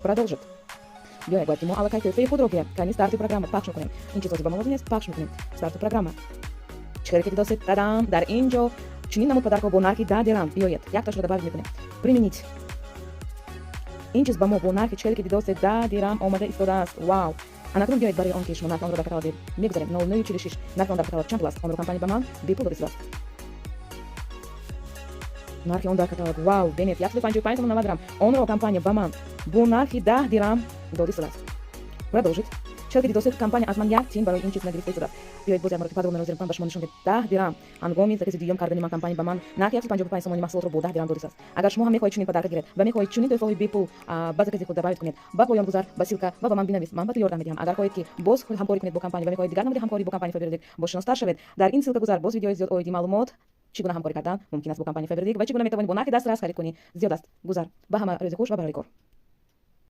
Продолжить. Биёед, бояд ки мо аллакай тӯҳфаи худро гирем. Кани, старти программа пахш мекунем. Ин чиз ҳозир ба мо лозим нест, пахш мекунем. Старти программа. Чӣ хеле ки дидосед, тадам, дар ин ҷо чунин намуд подаркҳо бо нархи 10 дирам. Биёед, якташро добавить мекунем. Применить. Ин чиз ба мо бо нархи, чӣ хеле ки дидосед, 10 дирам омада истодааст. Вау! Анакнун биёед, барои он ки шумо нархи онро дар каталог мегузарем. 0,46. Нархи он дар каталог чанд пул аст? Онро компания ба ман бепул дода истодааст. Нархи он дар каталог, вау, бинед, 155 сомон 90 дирам. Онро компания ба ман бо нархи 10 дирам дода истодааст. Продолжить. Чаро ки дидосед, компания аз ман як тин барои ин чиз нагирифта истодааст. Биёед, боз як маротиба подробно розирем кунам, ба шумо нишон диҳем. 10 дирам. Ҳангоми закази дуюм кардани ман компания ба ман нархи 155 сомони маҳсулотро бо 10 дирам дода истодааст. Агар шумо ҳам мехоҳед чунин подарка гиред ва мехоҳед чунин тӯҳфаҳои бепул ба закази худ добавить кунед, ба поён гузар, ба ссылка, ва ба ман бинавис, ман ба ту ёрдам медиҳам. Агар хоҳед, ки боз ҳамкорӣ кунед бо компания ва мехоҳед дигар намуди ҳамкорӣ бо компания Фаберлик бо шиностар шавед, дар ин ссылка гузар, боз видеои зиёд оиди маълумот, чӣ гуна ҳамкорӣ кардан мумкин аст бо компания Фаберлик ва чӣ гуна метавонӣ бо нархи дастрас харид кунӣ, зиёд аст. Гузар. Ба ҳама рӯзи хуш ва барори кор.